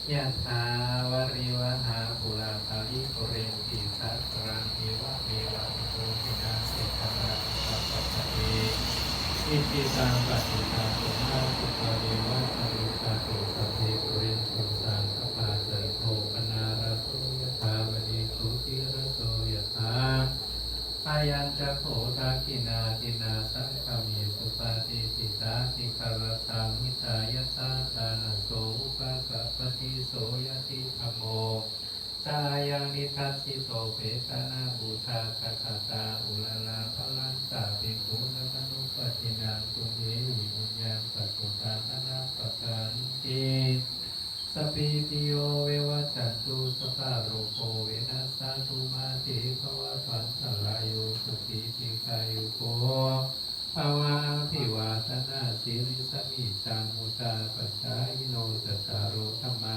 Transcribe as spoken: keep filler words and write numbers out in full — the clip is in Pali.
Yathā vārivahā pūrā paripūrenti sāgaraṃ, evameva ito dinnaṃ petānaṃ upakappati. Icchitaṃ patthitaṃ tumhaṃ khippameva samijjhatu, sabbe pūrentu saṅkappā cando paṇṇaraso yathā, maṇi jotiraso yathā. Ayañca kho dakkhiṇā dinnā saṅghamhi suppatiṭṭhitā, dīgharattaṃ hitāyassa ṭhānaso upakappati. So ñātidhammo ca ayaṃ nidassito, petāna pūjā ca katā uḷārā, balañca bhikkhūnamanuppadinnaṃ, tumhehi puññaṃ pasutaṃ anappakanti. Sabbītiyo vivajjantu, sabbarogo vinassatu, mā te bhavatvantarāyo, sukhī dīghāyuko bhava. Abhivādanasīlissa niccaṃ vuḍḍhāpacāyino, cattāro dhammā